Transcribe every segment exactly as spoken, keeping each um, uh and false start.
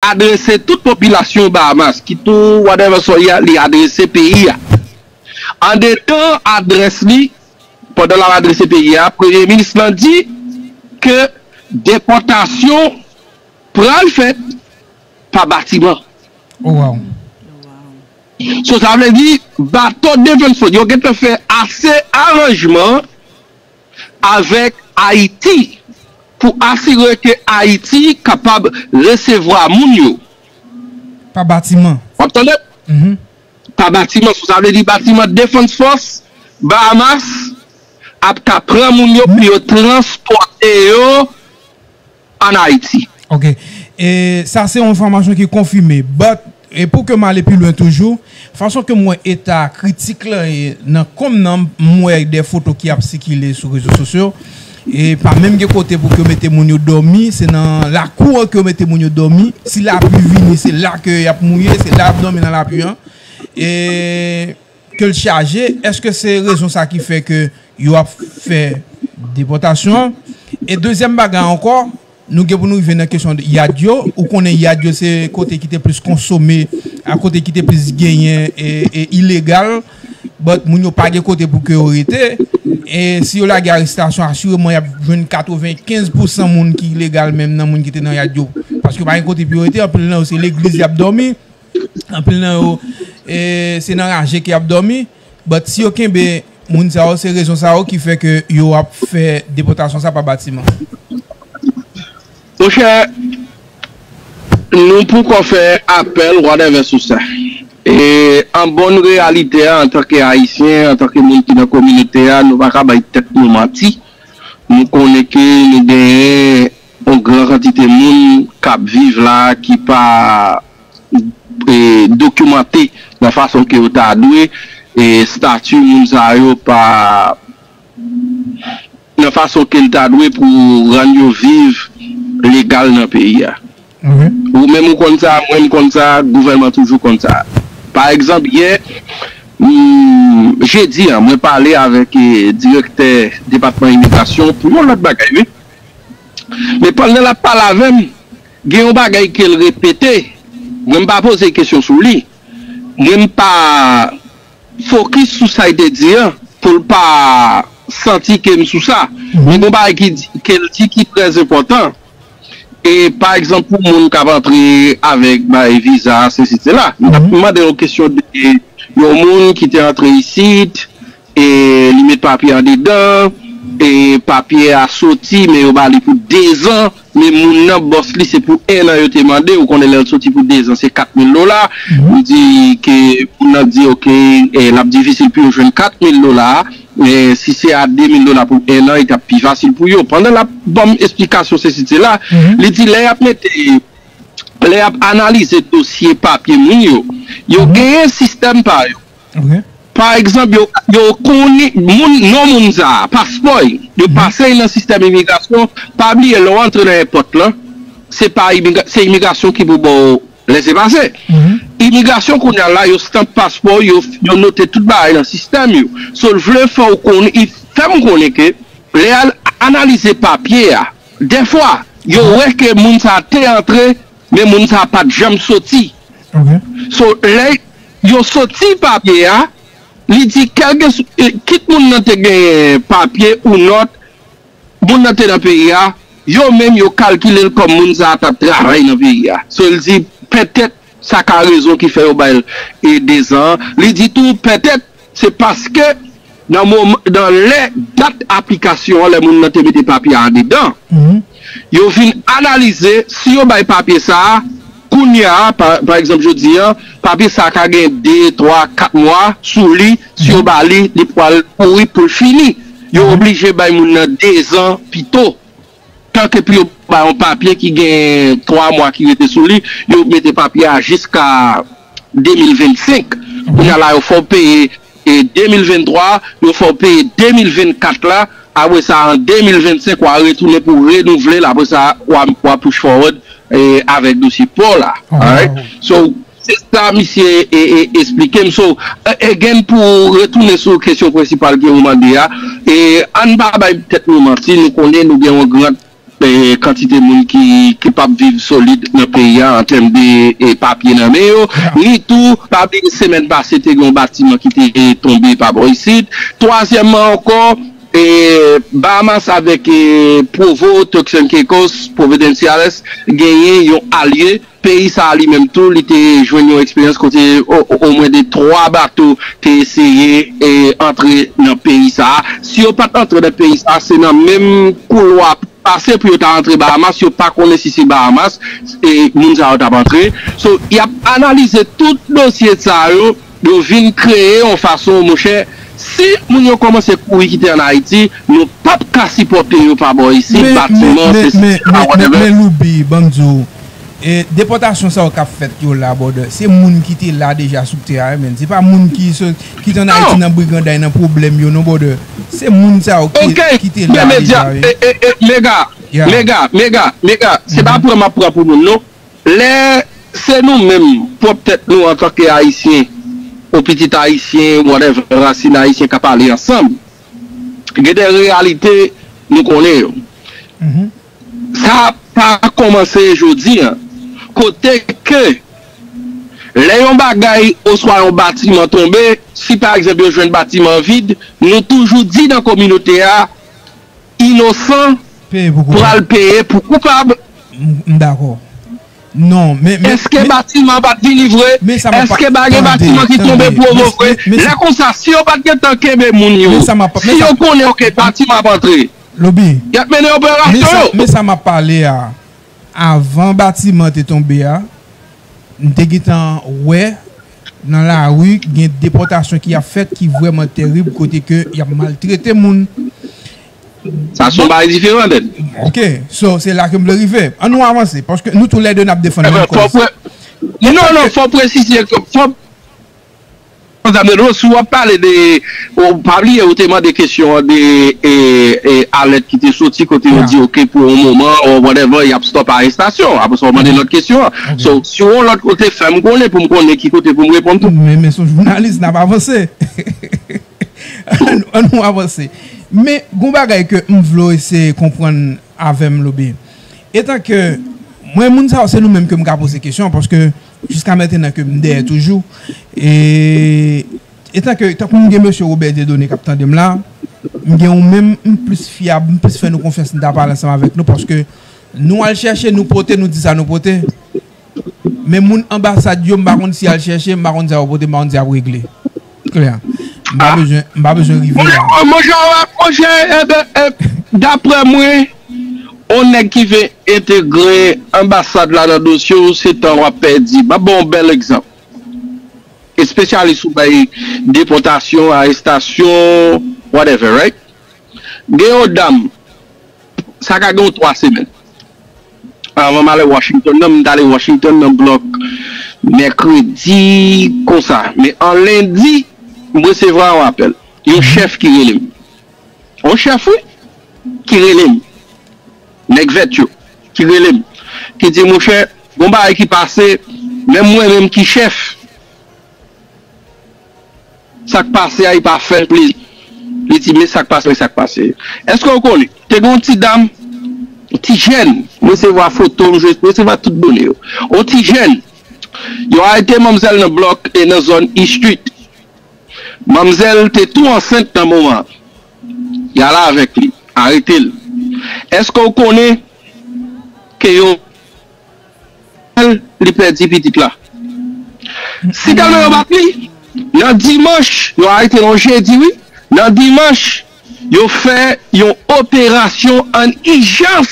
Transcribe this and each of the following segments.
adrese tout popilasyon Bahamas, ki tou whatever sòy li adrese peyi a. Andedan adrès li, pandan l ap adrese peyi a, Premye Minis lan di ke depòtasyon pral fèt pa batiman. Oh, wow. So, sa vle di, bato Defense Force, yo gentan fè ase aranjman avèk Ayiti pou asire ke Ayiti kapab resevwa moun yo. Pa batiman. W ap tande? Mhm. Pa batiman. So, sa vle di batiman Defense Force Bahamas ap ka pran moun yo pou yo transpòte yo ann Ayiti. Ok. E sa se yon enfòmasyon ki konfime. But, e pou ke m ale pi lwen toujou, fason ke m wè eta kritik lan ye nan kòm nan, m wè de foto ki ap sikile sou rezo sosyo. E pa menm gen kote pou ke yo mete moun yo dòmi, se nan lakou an ke yo mete moun yo dòmi. Si lapli vini, se la ke y ap mouye, se la y ap dòmi nan lapli an. E ke l chaje, èske se rezon sa ki fè ke yo ap fè depòtasyon an? E dezyèm bagay ankò, nou gen pou nou rive nan kesyon yad yo. Ou konnen yad yo se kote ki te plis konsome, a kote ki te plis genyen e, e ilegal. But moun yo pa gen kote pou ke yo rete. E si yo lage arestasyon, asireman y ap jwenn katrevenkenz pousan moun ki ilegal menm nan moun ki te nan yad yo. Paske pa gen kote pou yo rete, anpil nan yo se legliz y ap dòmi. Anpil nan yo, e, se nan raje ke y ap dòmi. But si yo kenbe moun sa yo, se rezon sa yo ki fè ke yo ap fè depòtasyon sa pa batiman. Monchè, nou poko fè apèl, whatever sou sa. E an bon reyalite a, antanke Ayisyen, antanke moun ki nan kominote a, nou pa ka bay tèt nou manti. Nou konnen ke nou genyen yon gran kantite moun k ap viv la ki pa e, dokimante nan fason ke yo ta dwe, e, estati moun sa yo pa nan fason ke l ta dwe pou rann yo viv legal nan peyi a. Ou menm ou konn sa, mwen m konn sa, gouvènman toujou konn sa. Pa egzanp, yè, m, jedi a, mwen pale avèk, e, direktè depatman imigrasyon pou yon lòt bagay, wi. Men pandan l ap pale avè m, gen yon bagay ke l repete. Mwen, m pa poze kesyon sou li. Mwen, m pa fokis sou sa l te di an pou l pa santi ke m sou sa. Men gen yon bagay ki di, ke l di ki trè enpòtan. E pa egzanp, pou moun k ap antre avèk bay viza, sesi, sela. M t ap mande yon kesyon de yon moun ki te antre isit, e li met papye andedan, e papye a soti, men yo ba li pou dezan, men moun nan, bòs li, se pou ennan yo te mande, ou konnen lè l soti pou dezan, se kat mil dola, li di ke moun nan di, oke, e, l ap difisil pou yo jwenn kat mil dola, e, si se a de mil dola pou ennan, li t ap pi fasil pou yo. Pandan l ap ban m esplikasyon, sesi, sela, li di lè y ap mete, lè y ap analize dosye papye moun yo, yo genyen sistèm pa yo. Pa egzanp, yo, yo konnen moun, non moun sa a, paspò l, yo pase l nan sistèm imigrasyon. Pa bliye, lè w antre nan èpòt lan, se pa imigra, se imigrasyon ki pou ba w lèsepase. Imigrasyon kounye a la, yo stanp paspò w, yo, yo note tout bagay nan sistèm yo. So, l vle fè w konnen, li fè m konnen ke lè y al analize papye a, dèfwa, yo wè ke moun sa a te antre, men moun sa a pa t janm soti. So, lè yo soti papye a, li di, kèlkeswa, kit moun nan te genyen papye ou nòt, moun nan te nan peyi a, yo menm yo kalkile l kòm moun sa a t ap travay nan peyi a. So, li di, petèt, sa ka rezon ki fè yo ba l, e, dezan an. Li di tou, petèt, se paske nan moman, nan lè dat aplikasyon an, lè moun nan te mete papye a andedan, yo vin analize, si yo bay papye sa a, kounye a, pa, pa egzanp, jodi a, papye sa a ka gen de, twa, kat mwa sou li, si yo ba li, li pral pouri pou l fini. Yo oblije bay moun nan dezan pito. Tanke pou yo bay yon papye ki gen twa mwa ki rete sou li, yo mete papye a jiska de mil vennsenk. Kounye a la, yo fè w peye, e, de mil venntwa, yo fè w peye de mil vennkat la, apre sa, an de mil vennsenk, w a retounen pou renouvle l, apre sa, w a, w a push forward, e, avèk dosye pa w la. Alright? So, se sa misye, e, e, eksplike m. So, e, again, pou retounen sou kesyon prensipal ke ou mande a, e, ann pa bay tèt nou manti, nou konnen nou gen yon gran e, kantite moun ki, ki p ap viv solid nan peyi a an tèm de, e, papye nan men yo. Ni tou, pa bliye semèn pase te gen yon batiman ki te tonbe pa bò isit. Twazyèmman ankò, e, Bahamas avèk, e, Provo, Turks and Caicos, Providenciales genyen yon alye. Peyi sa a li menm tou, li te jwenn yon eksperyans kote o- o- omwen de twa bato te eseye, e, antre nan peyi sa a. Si yo pa t antre nan peyi sa a, se nan menm koulwa pase pou yo ta antre Bahamas, yo pa konnen si se Bahamas, e, moun sa yo t ap antre. So, y ap analize tout dosye sa yo, yo vin kreye yon fason, monchè, si moun yo kòmanse kouri kite ann Ayiti, nou p ap ka sipòte yo pa bò isit, batiman, sesi, sela, whatever. Men, Loubi, ban m di w, e, depòtasyon sa yo k ap fèt yo la, brother, se moun ki te la deja sou tè a, men. Se pa moun ki sot, ki te ann Ayiti nan briganday, nan pwoblèm yo, non, brother. Se moun sa yo ki, ki te la deja, wi. E, e, e, Mega, Mega, Mega, Mega, se pa pran m ap pran pou moun, non. Lè se nou menm, pwòp tèt nou antanke Ayisyen, ou pitit Ayisyen, whatever, rasin Ayisyen k ap pale ansanm, gen de reyalite nou konnen yo. Sa pa kòmanse jodi a. Kote ke lè yon bagay oswa yon batiman tonbe, si pa egzanp yo jwenn batiman vid, nou toujou di nan kominote a, inosan pral peye pou koupab. M dakò. Non, men, men, èske batiman pa t vini vre? Èske pa gen batiman ki tonbe Provo vre? Lè konsa, si yo pa t gentan kenbe moun yo, si yo konnen, oke, batiman ap antre, y ap mennen operasyon yo. Men sa m ap pale a, avan batiman te tonbe a, m te gentan wè nan lari gen depòtasyon ki ap fèt ki vrèman terib, kote ke y ap maltrete moun. Sa se yon bagay diferan, Dèd. Ok, so, se la ke m vle rive. An nou avanse, paske nou toulède n ap defann menm kòz. Non, non, fò presize ke, fò, si w ap pale de, ou pa bliye, ou te mande kesyon an de, e, e, alèt ki te soti kote yo di, ok, pou yon moman, or whatever, y ap stop arestasyon. Apre sa, ou mande lòt kesyon an. So, si w yon lòt kote, fè m konnen pou m konnen ki kote pou m reponn tou. Men, men se yon jounalis, n ap avanse. An nou, an nou avanse. Men, gon bagay ke m vle w eseye konprann avè m, Lobe. Etan ke, mwen, moun sa yo, se nou menm ke m ka poze kesyon, paske jiska mentenan ke m dèyè toujou. E, etan ke, tankou m gen mesye Robert Dieudonné k ap tande m la, m gen ou menm, m plis fyab, m plis fè nou konfyans, m ta pale ansanm avèk nou, paske nou al chèche, nou pote, nou di sa nou pote. Men moun anbasad yo, m pa konn si y al chèche, m pa konn sa yo pote, m pa konn si y ap regle. Klè. M pa bezwen, m pa bezwen rive la. Monchè, monchè, monchè, e, e, e, daprè mwen, yon nèg ki vle entegre anbasad la nan dosye w, se tan w ap pèdi. M ap ba w yon bèl egzanp. Espesyalis ou bay depòtasyon, arestasyon, whatever, right? Gen yon dam, sa ka gen yon twa semèn. Avan m ale Washington nan, m t ale Washington nan blòk mèkredi konsa. Men an lendi, m resevwa yon apèl. Yon chèf ki rele m. Yon chèf, wi, ki rele m. Nèg vèt yo, ki rele m. Ki di, monchè, gon bagay ki pase, menm mwen menm ki chèf, sa k pase a, li pa fè l plezi. Li di, men sa k pase, men sa k pase. Èske w konnen? Te gen yon ti dam, yon ti jèn, m resevwa foto l, m resevwa tout done yo. Yon ti jèn, yo arete manmzèl nan blòk e nan zòn East Street. Manmzèl te tou ansent nan moman an. Y ale avèk li, arete l. Èske w konnen ke yo li pèdi pitit la. Si tèlman yo bat li, nan dimanch, yo arete l yon jedi, wi. Nan dimanch, yo fè yon operasyon an ijans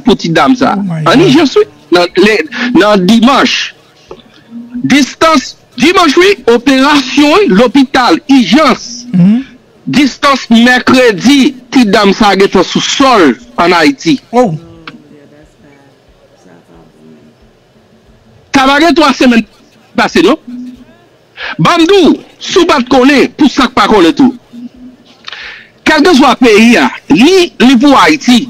pou ti dam sa. An ijans, wi. Nan, le, nan dimanch, distans, dimanch, wi, operasyon, wi, lopital, ijans. Distans mèkredi, ti dam sa gentan sou sòl ann Ayiti. Sa pa gen twa semèn pase, non? Ban m di w, si w pa t konnen, pou sa k pa konnen tou. Kèlkeswa peyi a, ni li pou Ayiti,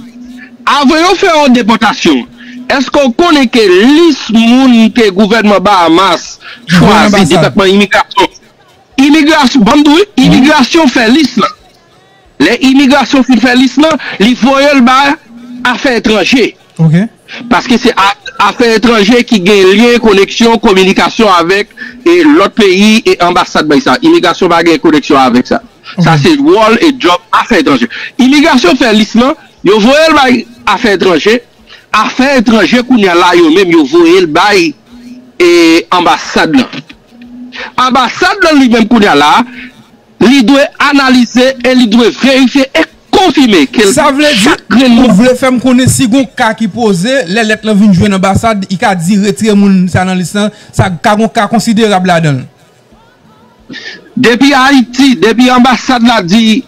avan yo fè yon depòtasyon, èske w konnen ke lis moun ke gouvènman Bahamas chwazi, depatman imigrasyon, imigrasyon, ban m di w, wi, imigrasyon fè lis lan. Lè imigrasyon fin fè lis lan, li voye l ba afè etranje. Ok. Paske se a- afè etranje ki gen lyen, koneksyon, kominikasyon avèk e lòt peyi e anbasad bay sa. Imigrasyon pa gen koneksyon avèk sa. Sa se wòl e djòb afè etranje. Imigrasyon fè lis lan, yo voye l bay afè etranje. Afè etranje kounye a la yo menm yo voye l bay e anbasad lan. Anbasad lan li menm kounye a la, li dwe analize e li dwe verifye e konfime ke Sa vle di, chak grenn ou moun vle fè m konnen si gon ka ki poze, lè lèt lan vin jwenn anbasad, i ka di retire moun sa nan lis lan, sa ka gon ka konsiderab ladan l. Depi Ayiti, depi anbasad la di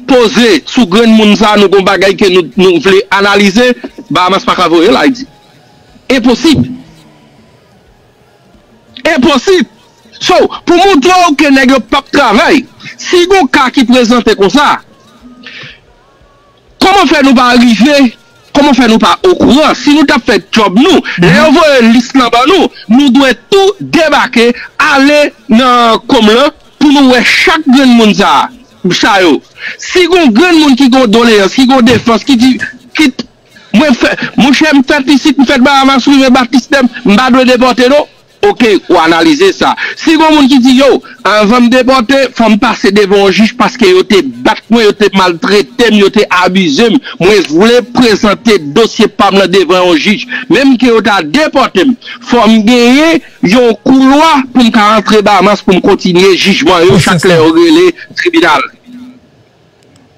poze sou grenn moun sa, nou gon bagay ke nou, nou vle analize, Bahamas pa ka voye l Ayiti. Enposib. Enposib. So, pou moutre w ke nèg yo p ap travay, si gon ka ki prezante konsa, kòman fè nou pa rive, kòman fè nou pa okouran? Si nou t ap fè djòb nou, lè yo voye lis lan ban nou, nou dwe tou debake, ale nan kòm lan pou nou wè chak grenn moun sa, sa yo. Si gon grenn moun ki gon doleyans, ki gon defans, ki di, ki, mwen fè, monchè, m fèt isit, m fèt Bahamas, rive Batis Dèm, m pa dwe depòte non. Ok, ou analize sa. Si gon moun ki di yo, anvan m depòte, fò m pase devan yon jij paske yo te bat mwen, yo te maltrete m, yo te abize m. Mwen vle prezante dosye pa m lan devan yon jij. Menm ke yo ta depòte m, fò m genyen yon koulwa pou m ka rantre Bahamas pou m kontinye jijman yo chak lè yo rele tribinal.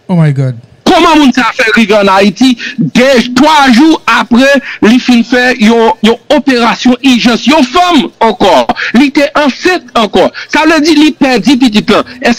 Oh my God. Kòman moun sa fè rive ann Ayiti de twa jou apre li fin fè yon, yon operasyon ijans? Yon fanm ankò, li te ansent ankò. Sa vle di li pèdi pitit lan. Èske